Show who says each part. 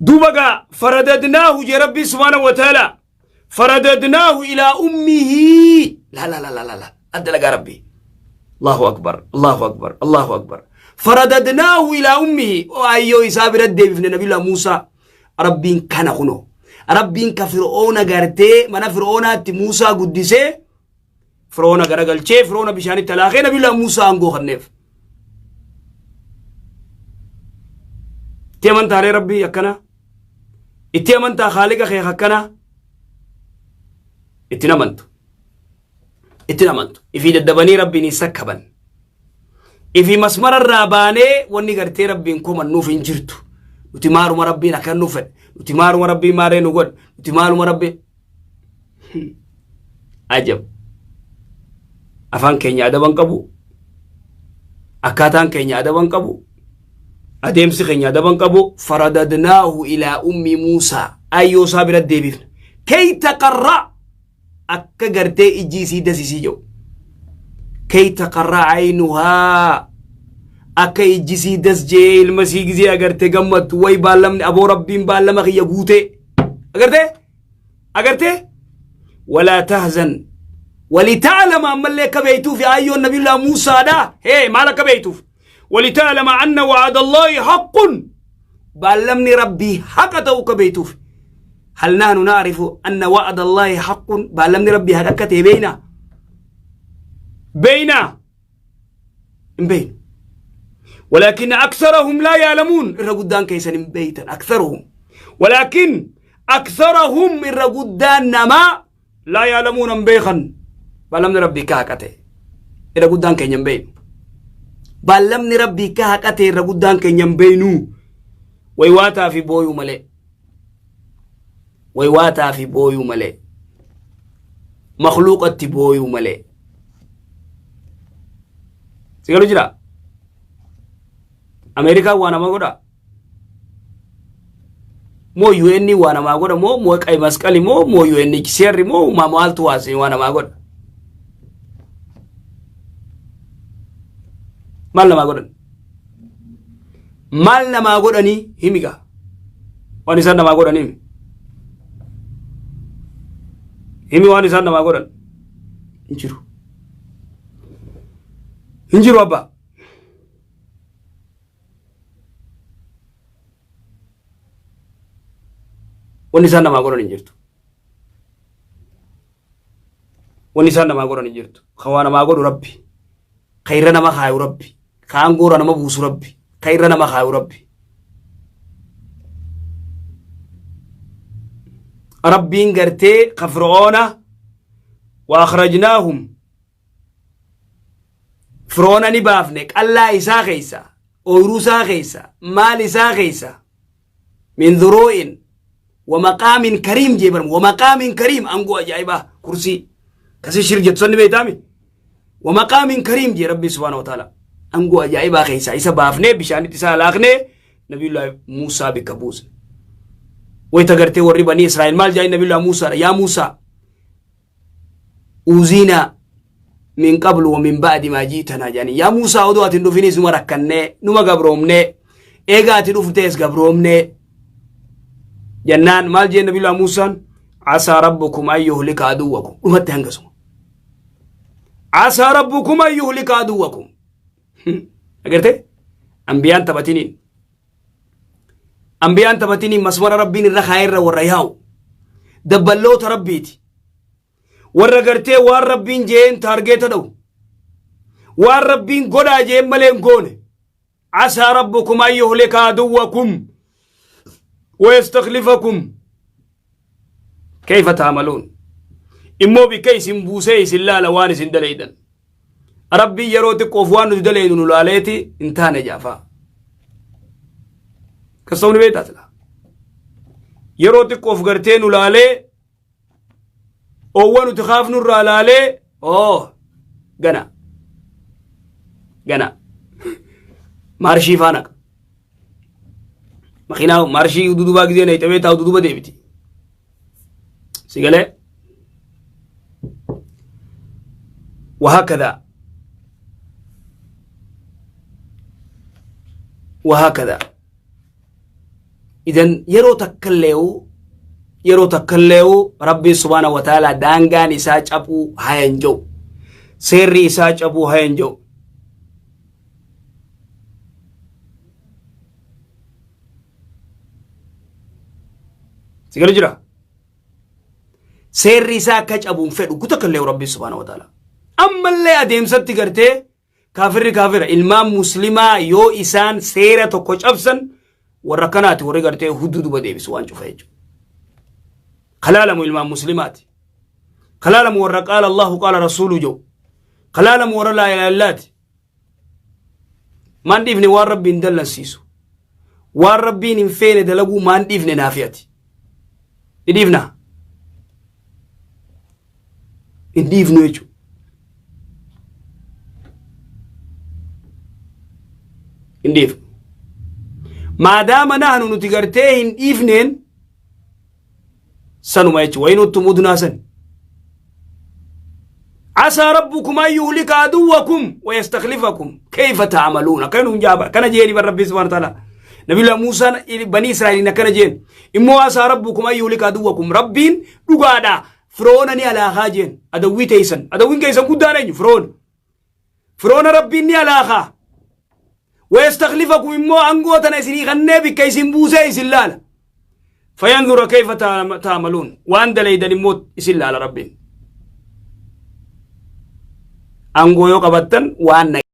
Speaker 1: Duuba gaa faradadnaahu jee Rabbiin subhaanahu wa ta'ala faradadnaahu ilaa ummihi la la la la la la adda lagaa Rabbii. Allahu akbar Allahu akbar Allahu akbar faradadnaahu ilaa ummihi o ayyoo isaa bira deebifne nabiyullah Muusaa Rabbiin kana kunoo Rabbiin ka fir'oona gartee mana fir'oonaatti Muusaa guddisee Firoona garagalchee firoona bishaanitti alaakee nabiyullah Muusaa aangoo kenneef. Itti amantaalee rabbii akkana. Itti amantaa haaliqa kee akkana. Itti namantu. Itti namantu. Ifii daddabanii rabbiin hin sakkaban. Ifii masmara irraa baanee wanni gartee rabbiin komannuuf hin jirtu. Nuti maaluma rabbiin akkan nuuf fedhe. Nuti maaluma rabbiin maarree nu godhe. Nuti maaluma rabbiin. Ajab. Afaan keenya adaban qabu. Akkaataan keenya adaban qabu. Adeemsi keenya adaban qabu. Faradadnaahu ilaa ummi Muusaa. Ayyoo isaa bira deebifna. Kay taqarra akka gartee ijji isii dasisii jedhu. Kay taqarra aynuhaa akka ijji isii das jee ilma isii gizee agartee gammadtu way baallamni aboo rabbiin baallama kiyya guutee. Agartee? Agartee? Walaa tahzan. Walita'lama ammallee akka beeytuuf ayyoon nabiyullaa Muusaadha. Hee maal akka beeytuuf? Walita'lama anna wa'ada Allaahi haqqun. Baallamni Rabbii haqa ta'uu akka beeytuuf. Hal nahnu na'rifu anna wa'ada Allaahi haqqun. Baallamni Rabbii haqa akka ta'e beeynaa? Beeynaa? Hin beeynu. Walaakin aksarahum laa yaalamuun irra guddaan keessan hin beeytan aksaruhum. Walaakin aksarahum irra guddaan namaa laa yaalamuun hin beekan. Baallamni Rabbii ka haqa ta'e irra guddaan keenya hin beeynu. Baallamni Rabbii ka haqa ta'e irra guddaan keenya hin beeynu. Waywaataa fi booyuu malee. Waywaataa fi booyuu malee. Makluuqatti booyuu malee. Si galu jira? Ameerikaan waa nama godha? Moo UN waa namaa godha moo moo qay masqali moo moo UNHCR moo maa maaltu waa waa namaa godha? Maal namaa godhan? Maal namaa godhanii himi gaa? Waan isaan namaa godhan himi. Himi waan isaan namaa godhan. Hin jiru. Hin jiru abbaa. Wanni isaan namaa godhan hin jirtu. Wanni isaan namaa godhan hin jirtu. Ka waa namaa godhu Rabbi. Ka irra nama kaayu Rabbi. Ka aangoorra nama buusu Rabbi. Ka irra nama kaayu Rabbi. Rabbiin gartee ka Fir'oona wa akhrajnaahum Fir'oona ni baafne qallaa isaa keessa ooyruu isaa keessa maal isaa keessa min dhuruu'in wa maqaamin kariim jee barmu wa maqaamin kariim aangoo ajaa'ibaa kursii kasi shir jettu sanni beektaami wa maqaamin kariim jee rabbi subhaanahu wa ta'ala aangoo ajaa'ibaa keessa isa baafnee bishaanitti isa halaaknee nabiyullahi Muusaa bikka buusne wayta gartee warri banii Israa'el maal jaa'in nabiyullahi Muusaadha yaa Muusaa uuziinaa min qablu wa min ba'di maa jiitanaa jedhanii yaa Muusaa odoo ati hin dhufinis numa rakkannee numa gabroomnee eega ati dhuftees gabroomnee jennaan maal jeen nabiyullahi Muusaan asaa rabbukum an yuhlika aduwwakum dhumatti hangasuma asaa rabbukum an yuhlika aduwwakum agarte ambiyaan taphatiniin Ambiyaan taphatiniin masmara rabbiin irra kaa'e irra warra yaa'u. Dabballoota rabbiiti. Warra gartee waan rabbiin je'een taargeeta dha'u. Waan rabbiin godhaa je'een malee hin goone. Asaa rabbukum an yuhlika aduwwakum wa yastakhlifakum kayfa taamaluun. Immoo bikka isin buusee isin laala waan isin dalaydan. Rabbiin yeroo xiqqoof waan nuti dalaynu nu laaleeti hin taane jaafaa. Kasawni beektaa silaa. Yeroo xiqqoof gartee nu laalee oowwa nuti kaafnu irraa laalee oo gana gana maarshii faana makiinaa maarshii dudubaa gizee nayxamee taa'u duduba deebiti. Si galee وهكذا وهكذا. Idan yeroo takkallee'u yeroo takkallee'u Rabbiin subhaanahu wa ta'aalaa daangaan isaa cabuu hayan jiru. Seerri isaa cabuu hayan jiru. Si gala jira? Seerri isaa akka cabuun fedhu guta kallee Rabbiin subhaanahu wa ta'aalaa. Ammallee adeemsatti gartee kaafirri kaafira ilmaan muslimaa yoo isaan seera tokko cabsan warra kanaati warri gartee hudduu duba deebisu waan cufa jechuudha. Kalaalamu ilmaan muslimaati. Kalaalamu warra qaala Allahu qaala rasuulu jedhu. Kalaalamu warra laa ilaaha illaati. Maan dhiifne waan rabbiin dallansiisu. Waan rabbiin hin feene dalaguu maan dhiifne naafi ati. Ni dhiifnaa? Hin dhiifnu jechuudha. Hin dhiifnu. Maadaama nahnu nuti gartee hin dhiifneen sanuma jechuudha. Wayin uttum udnaa san. Asaa rabbukum an yuhlika aduwwakum wa yastakhlifakum kayfa ta'maluun akkana nuun jaaba kana jeeni bar rabbi subhanahu wa ta'ala nabiyullah Muusaan banii Israa'eliin akkana jeen immoo asaa rabbukum an yuhlika aduwwakum rabbiin dhugaadha firoona ni alaakaa jeen adawwii teeysan adawwiin keeysan guddaan eenyu firoona firoona rabbiin ni alaakaa wa yastakhlifakum immoo angoo tana isinii kannee bikka isin buusee isin laala fayanzura kayfa ta'maluun waan dalaydan immoo isin laala rabbiin angoo yoo qabattan waan